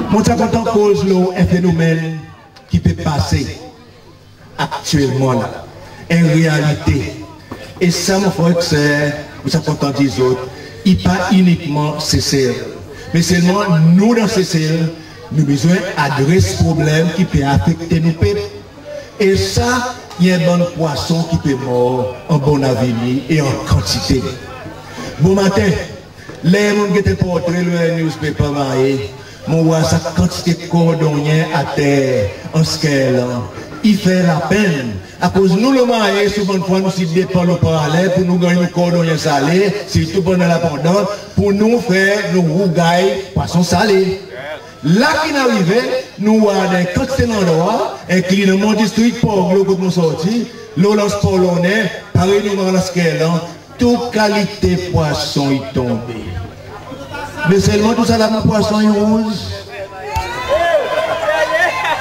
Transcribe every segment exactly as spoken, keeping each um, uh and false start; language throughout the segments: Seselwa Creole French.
Mon ti a kontan koz lo en fenomenn ki pe pase aktyelman la, en realite. E sa, mon frer ek ser, mon ti a kontan dir zot, i pa inikman Sesel. Me selman nou dan Sesel, nou bezwen adres problenm ki pe afekte nou pep. E sa, i en bann pwason ki pe mor an Bonavini e an kantite. Bomaten, ler mon gete portre lo en newspaper Mahe, mon war sa kantite kordonnyen ater an Sker lan. I fer lapenn. Akoz nou lo Mahe, souvandfwa nou si depan lo Praslin pour nou ganny nou kordonnyen sale, sirtou pandan lapandan, pour nou fer nou rougay pwason sale. La ki'n arive, nou war dan en kantite landrwa, enkli dan mon distrik Port Glaud kot mon sorti, lo Anse Port Launay, parey nou war lo Sker lan, tou kalite pwason i tonbe. Me selman tousala bann pwason i rouz.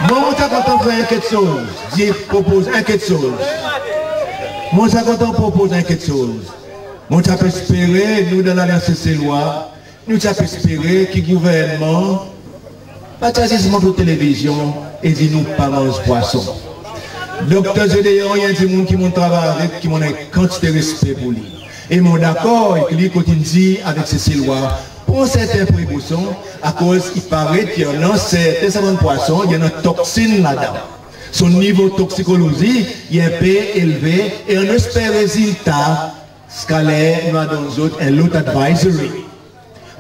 Mwan, mon ti a kontan fer en keksoz, dir, propoz en keksoz. Mon ti a kontan propoz en keksoz. Mon ti a pe espere, nou dan Lalyans Seselwa, nou ti a pe espere ki gouvernman pa ti a zis mont lo televizyon e dir nou pa manz pwason. Dokter Gedeon i en dimoun ki mon travay avek, ki mon annan en kantite respe pour li. E mon dakor ek li kot in dir avek Seselwa, pran serten prekosyon, akoz i paret ki annan serten sa bann pwason, i annan toksin ladan. Son nivo toksikolozi i en pe elve e annou esper rezilta ziska ler nou a donn zot en lot advisory.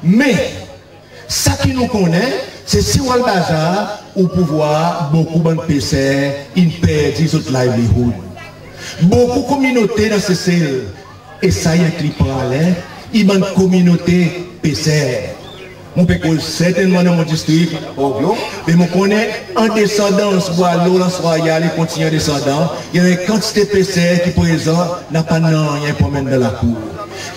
Me sa ki nou konnen, se si ou al bazar, ou pou war bokou bann peser in perdi zot livelihood. Bokou kominote dan Sesel, e sa i enkli Praslin, i bann kominote peser. Mon pe koz sertennman dan mon distrik, Port Glaud, me mon konnen an desandan Anse Boileau, Anse Royale, i kontinyen an desandan, i annan en kantite peser ki prezan napa nanryen pour anmenn dan lakour.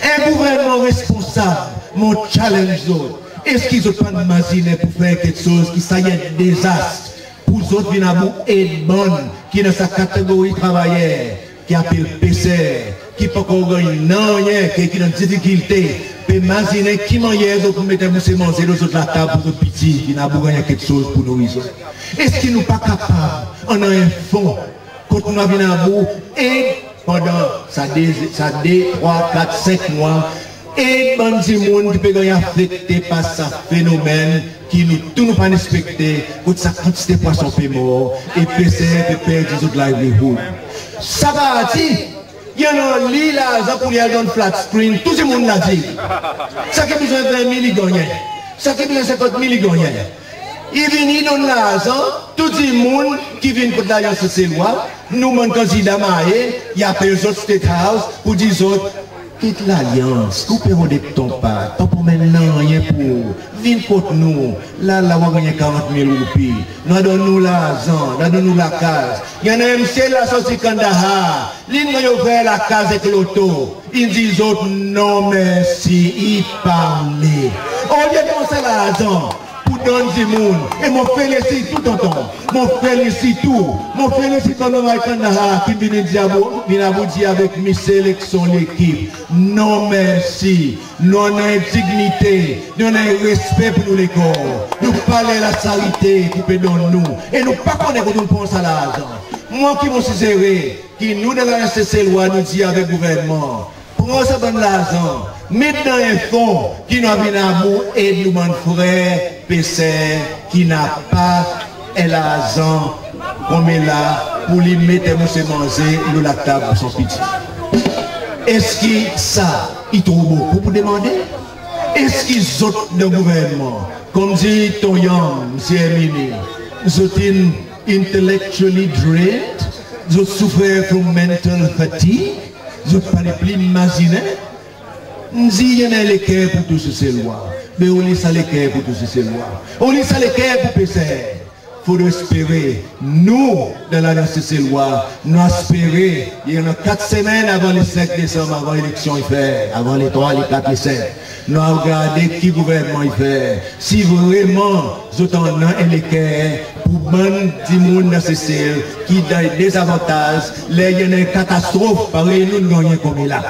En gouvernman responsab, mon challenge zot, eski zot pa'n mazinen pour fer keksoz ki sa i en dezas, pour zot vin about ed bann ki dan sa kategori travayer ki apel peser, ki pa ankor ganny nanryen, ki, ki dan difikilte, pe mazinen ki mannyer zot pou met bouse manze lo zot latab pour zot piti, ki napa ganny keksoz pour nouri zot. Eski nou pa kapab annan en fon kot nou a vin about ed pandan sa de, sa de, trwa, kat, senk mwan, ed bann dimoun ki pe ganny afekte par sa fenomenn ki nou tou nou pa'n ekspekte, kot sa kantite pwason pe mor e peser pe perdi zot livelihood. Sa parti, i annan li larzan pour li al donn flat screen tou dimoun Ladil. Sa ki bezwen ven mil i gannyen, sa ki bezwen senkant mil i gannyen. I vini donn larzan tou dimoun ki vin kot Lalyans Seselwa, nou bann kandida Mahe, i apel zot State House pour dir zot, kit Lalyans, koupe rod ek tonpat, pa promenn nanryen pour ou, vin kot nou, la, la ou a gannyen karant mil roupi, nou a donn ou larzan, nou a donn ou lakaz. I annan en msye la sorti Kandahar, li'n ganny ofer lakaz ek loto, i dir zot non mersi, i pa le. Olye pran sa larzan pour donn dimoun, e mon felisit ou tonton, mon felisit ou, mon felisit bann Mahe Kandahar ki vin dir about, vin about dir avek Michel ek son lekip, non mersi, nou annan en dignite, nou annan en respe pour nou lekor, nou pa ler lasarite ki pe donn nou, e nou pa konnen kot nou'n pran sa larzan. Mwan ki mon sizere, ki nou dan Lalyans Seselwa nou dir avek gouvernman, pran sa bann larzan, met dan en fon ki nou a vin about ed nou bann frer peser ki napa en larzan konmela pour li met bouse manze lo latab pour son piti. Eski sa i tro bokou pour demande? Eski zot dan gouvernman, konman dir Tonyan, Msye Herminie, zot in intellectually drained, zot soufer from mental fatigue, zot pa nepli mazinen? Mon dir i annan leker pour tou Seselwa. Me oli sa leker pour tou Seselwa? Oli sa leker pour peser? Fodre espere, nou dan Lalyans Seselwa, nou a espere, i annan kat semenn avan le senk Desanm, avan eleksyon i fer, avan le trwa, le kat, le senk. Nou a regarde ki gouvernman i fer. Si vreman zot annan en leker pour bann dimoun dan Sesel ki dan dezavantaz, ler i annan en katastrof parey nou'n gannyen konmela.